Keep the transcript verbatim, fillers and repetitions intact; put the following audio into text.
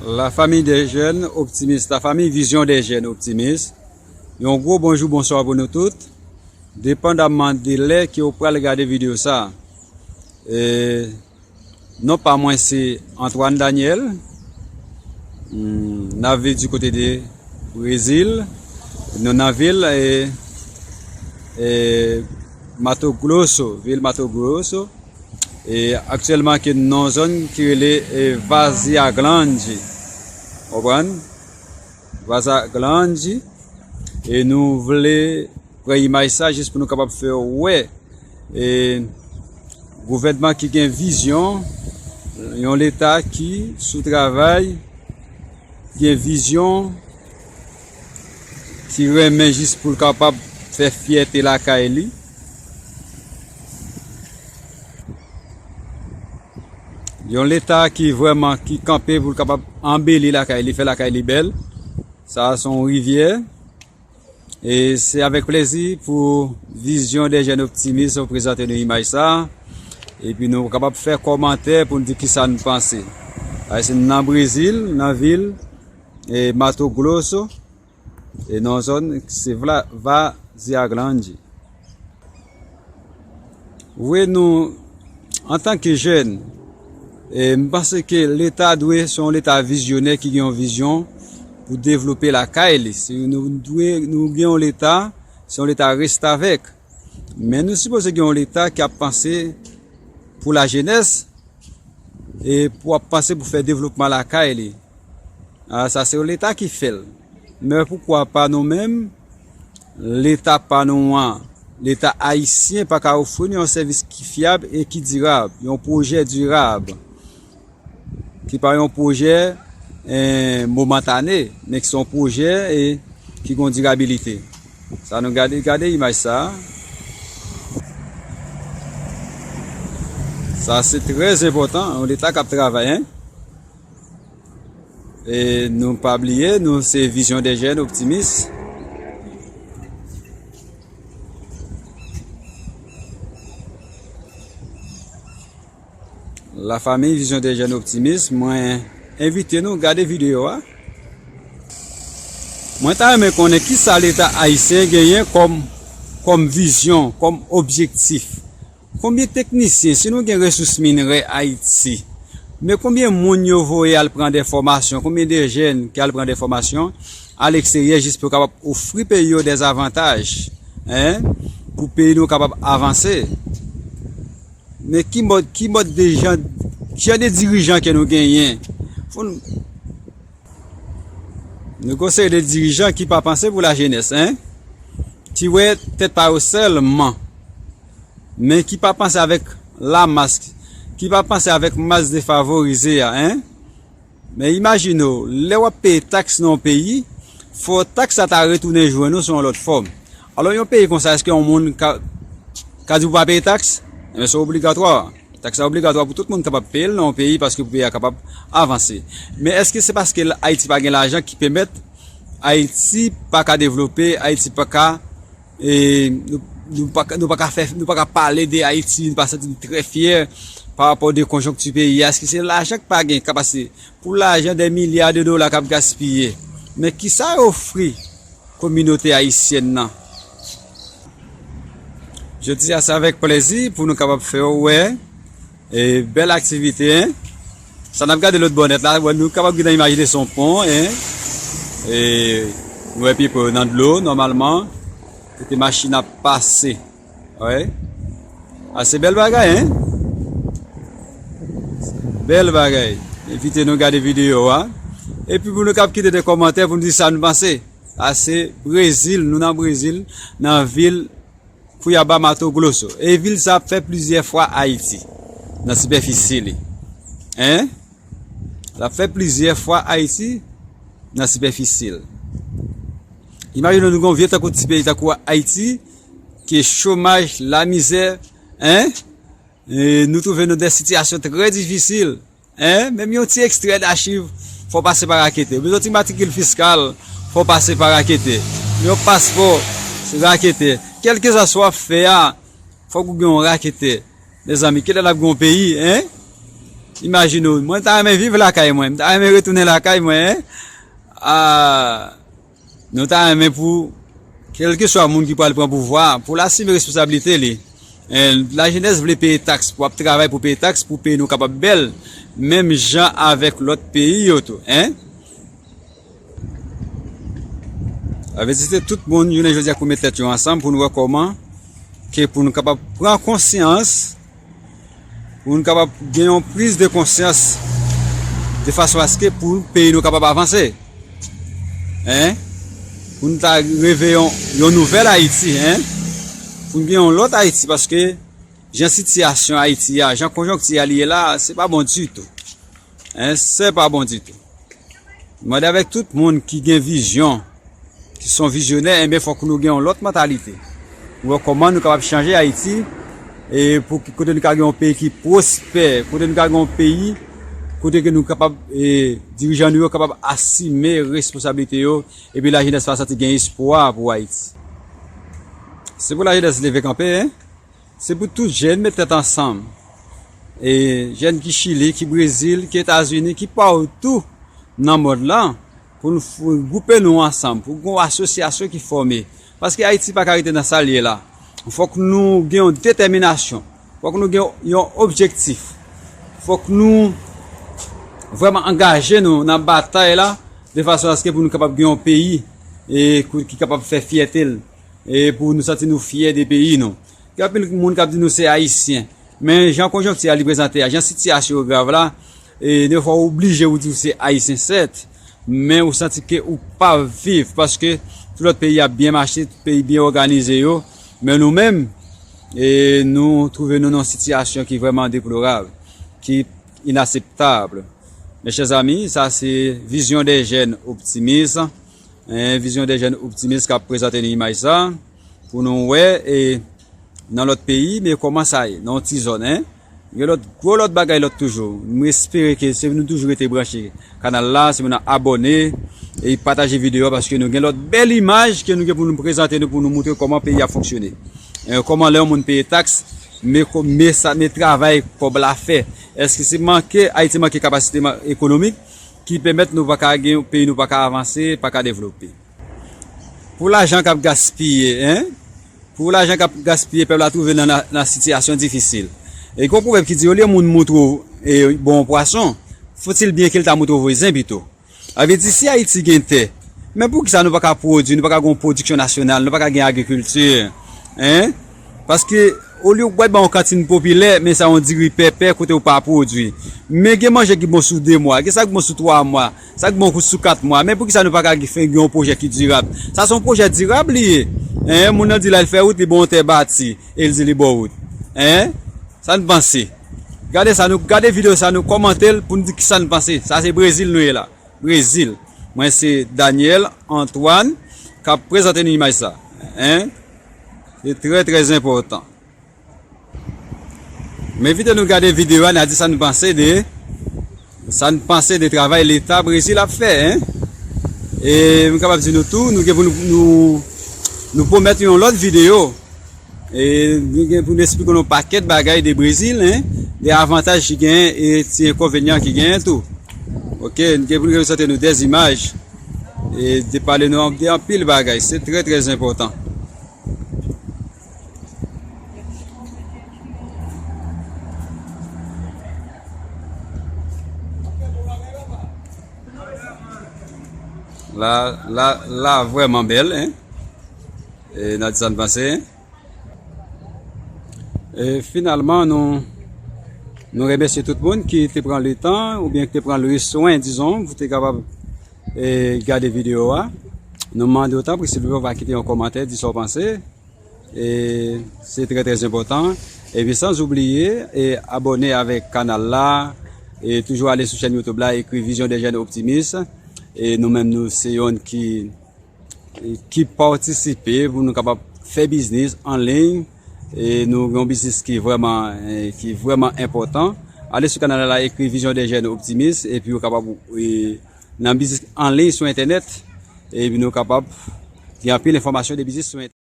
La famille des jeunes optimistes, la famille Vision des jeunes optimistes. Yon gwo bonjou, bonswa pou nou tout, depandamman de lè ke w pral gade videyo sa. E, non pa mwen se Antoine Daniel. Hmm, n ap viv di kote de Brezil. Nou nan vil, e, e, Mato Grosso, vil Mato Grosso. E aktyèlman ke nou nan yon zòn ki rele, e, Várzea Grande. Konprann? Várzea Grande. E nou vle pran imaj sa jis pou nou kapab fè wè, e, gouvènman ki gen vizyon, yon leta ki sou travay, gen vizyon, ki renmen jis pou l kapab fè fyète lakay li. Yon leta ki vrèman, ki kanpe pou l kapab anbeli lakay li, fè lakay li bèl. Sa a se yon rivyè. E se avèk plezi pou Vision des jeunes optimistes prezante nou imaj sa. Epi nou kapab fè kòmantè pou n di kisa n panse. Paske nou nan Brezil, nan vil, e, Mato Grosso. E nan zòn, se Vla-, Várzea Grande. Wi, nou, antanke jèn, e, m panse ke leta dwe se yon leta vizyonè ki gen yon vizyon pou devlope lakay li. Se, nou dwe, nou gen yon leta, se yon leta restavèk. Men nou sipoze gen yon leta ki ap panse pou lajenès, e pou ap panse pou fè devlopman lakay li. A, sa se yon leta ki fè l. Men poukwa pa nou menm, leta pa nou an, leta ayisyen pa ka ofri nou yon sèvis ki fyab e ki dirab, yon pwojè dirab, ki pa yon pwojè, eh, momantane, men ki se yon pwojè, e, ki gen dirabilite. Sa nou gade, gade imaj sa. Sa se trè enpòtan, yon leta k ap travay, en. E nou pa bliye, nou se Vision des jeunes optimistes. La famille Vision des jeunes optimistes, mwen envite nou gade videyo a. Mwen ta renmen konnen kisa leta ayisyen genyen kòm, kòm vizyon, kòm objektif. Konbyen teknisyen, si nou gen resous minrè Ayiti, men konbyen moun yo voye al pran de fòmasyon, konbyen de jèn ki al pran de fòmasyon a leksteryè jis pou yo kapab ofri peyi yo de zavantaj, en, pou peyi nou kapab avanse. Men ki mòd, ki mòd de jan, ki jan de dirijan ke nou genyen? Fò n, nou gen yon seri de dirijan ki pa panse pou lajenès, en? Ki wè tèt pa yo sèlman, men ki pa panse avèk lamas, ki pa panse avèk mas defavorize a, en? Men imajine w, lè w ap peye taks nan yon peyi, fò taks la ta retounen jwenn ou sou yon lòt fòm. Alò, yon peyi konsa, èske yon moun ka, ka di pou pa peye taks? Enben, se obligatwa. Taks la obligatwa pou tout moun kapab peye l nan yon peyi, paske pou peyi a kapab avanse. Men èske se paske l-, Ayiti pa gen lajan ki pèmèt Ayiti pa ka devlope, Ayiti pa ka, e, nou, nou pa ka, nou pa ka fè, nou pa ka pale de Ayiti, nou pa santi n trè fyè pa rapò de konjonkti peyi a? Èske se lajan k pa gen kapasite pou lajan de milya de dola k ap gaspiye? Men kisa yo ofri kominote ayisyèn nan? Jodi a, se avèk plezi pou nou kapab fè w wè, e, bèl aktivite, en. Sa n ap gade lòt bò nèt la, wè, nou kapab gen nan imajine se yon pon, en. E, nou wè pye pon yo nan dlo, nòmalman, kote machin ap pase. Wi. A, se bèl bagay, en. Bèl bagay. Envite nou gade videyo a. Epi pou nou kab kite de kòmantè pou nou di sa nou panse. A, se Brezil, nou nan Brezil, nan vil Cuiabá, Mato Grosso. E vil sa ap fè plizyè fwa Ayiti nan sipèfisi li. En? L ap fè plizyè fwa Ayiti nan sipèfisi l. Imajine w, nou gen yon vye tankou ti peyi tankou Ayiti, ke chomaj, lamizè, en? E nou twouve nou de sitiyasyon trè difisil. En? Menm yon ti ekstrè dachiv, fò w pase pa rakete. Ou bezwen yon ti matrikil fiskal, fò w pase pa rakete. Yon paspò, se rakete. Kèlkeswa sa w ap fè a, fòk ou gen yon rakete. Mezanmi, kilè n ap gen yon peyi, en? Imajine w, mwen ta renmen viv lakay mwen, m ta renmen retounen lakay mwen, en. Ah, nou ta renmen pou, kèlkeswa moun ki pral pran pouvwa, pou l asime responsablite li. En, lajenès vle peye taks, pou ap travay pou peye taks, pou peyi nou kapab bèl, menm jan avèk lòt peyi yo tou, en. Sa vle di se tout moun, jounen jodi a, pou met tèt yo ansanm, pou nou wè kòman ke pou nou kapab pran konsyans, pou nou kapab gen yon priz de konsyans, de fason aske pou peyi nou kapab avanse. En? Pou nou ta reve yon, yon nouvèl Ayiti, en? Pou nou gen yon lòt Ayiti, paske jan sitiyasyon Ayiti a, jan konjonkti a li ye la, se pa bon ditou. En, se pa bon ditou. M mande avèk tout moun ki gen vizyon, ki se yon vizyonè, enben, fòk nou gen yon lòt mantalite. Pou wè kòman nou kapab chanje Ayiti, e pou ki, kote nou ka gen yon peyi ki pwospè, kote nou ka gen yon peyi, kote ke nou kapab, e, dirijan nou yo kapab asime responsablite yo, epi lajenès la santi gen espwa pou Ayiti. Se pou lajenès leve kanpe, en. Se pou tout jèn met tèt ansanm. E jèn ki Chili, ki Brezil, ki Etazini, ki patou nan mond lan, pou nou f-, gwoupe nou ansanm, pou gen yon asosyasyon ki fòme. Paske Ayiti pa ka rete nan sa l ye la. Fòk nou gen yon detèminasyon. Fòk nou gen yon objektif. Fòk nou vrèman angaje nou nan batay la, de fason aske pou nou kapab gen yon peyi, e, kou-, ki kapab fè fyète l, e pou nou santi nou fyè de peyi nou. Gen anpil moun k ap di nou se Ayisyen. Men jan konjonkti a li prezante a, jan sitiyasyon yo grav la, e defwa ou oblije ou di ou se Ayisyen, sèt, men ou santi ke ou pa viv, paske tout lòt peyi ap byen mache, tout peyi byen òganize yo, men nou menm, e nou twouve nou nan yon sitiyasyon ki vrèman deplorab, ki inaseptab. Mes chers amis, sa se Vision des Jeunes Optimistes, en, Vision des Jeunes Optimistes k ap prezante nou imaj sa, pou nou wè, e, nan lòt peyi, men kòman sa ye, nan yon ti zòn, en. Gen lòt, gwo lòt bagay lòt toujou. M espere ke se nou toujou rete branche kanal la, se nou abòne, e pataje videyo a, paske nou gen lòt bèl imaj ke nou gen pou nou prezante nou, pou nou moutre kòman peyi a fonksyone. E, kòman lè yon moun peye taks, men ko-, men sa, men travay kòb la fè. Èske se manke, Ayiti manke kapasite ma-, ekonomik ki pèmèt nou pa ka gen, peyi nou pa ka avanse, pa ka devlope? Pou lajan k ap gaspiye, en? Pou lajan k ap gaspiye, pèp la twouve nan, nan, nan sitiyasyon difisil. E gen yon pwovèb ki di, olye moun moutre w, e, bon pwason, fòtil byen ke l ta moutre w voye zen pito. Sa vle di, si Ayiti gen tè, men poukisa nou pa ka pwodui, nou pa ka gen yon pwodiksyon nasyonal, nou pa ka gen agrikilti, en? Paske, olye w bay ban yon kantin popilè, men sa yon diri pèpè kote w pa pwodui. Men gen manje ki bon sou de mwa, gen sa ki bon sou twa mwa, sa ki bon sou kat mwa. Men poukisa nou pa ka gen, fè gen yon pwojè ki dirab? Sa se yon pwojè dirab li ye. En, moun nan di la, l fè wout, li bon yon tè bati, e l di li bon wout. En? Sa n panse? Gade sa, nou gade videyo sa, nou kòmante l pou n di kisa n panse. Sa se Brezil nou ye la. Brezil. Mwen se Daniel Antoine k ap prezante nou imaj sa. En? Se trè, trè enpòtan. M envite nou gade videyo a, n a di sa n panse de, sa n panse de travay Leta Brezil ap fè, en. E m kapab di nou tou, nou gen pou nou, nou, nou pwomèt yon lòt videyo. E nou gen pou nou eksplike nou yon pakèt bagay de Brezil, en, de avantaj ki genyen e ti enkonvenyan ki genyen tou. Oke, nou gen pou nou prezante nou dè imaj e de pale nou de anpil bagay. Se trè, trè enpòtan. La, la, la vrèman bèl, en. E n a di sa n panse. E finalman, nou, nou remèsye tout moun ki te pran letan oubyen ki te pran le swen, dizon, pou te kapab, e, gade videyo a. Nou mande w tanpri, silvouplè, w pa kite yon kòmantè, di sa w panse. E se trè, trè enpòtan. Epi san oubliye, e abòne avèk kanal la. E toujou ale sou chèn YouTube la, ekri Vision des Jeunes Optimistes. E nou menm, nou se youn ki, ki patisipe pou nou kapab fè biznis an liy. E nou gen yon biznis ki vrèman, e ki vrèman enpòtan. Ale sou kanal la, ekri Vision des Jeunes Optimistes, epi ou kapab, e, nan biznis an liy sou entènèt. Epi nou kapab gen anpil enfòmasyon de biznis sou entènèt.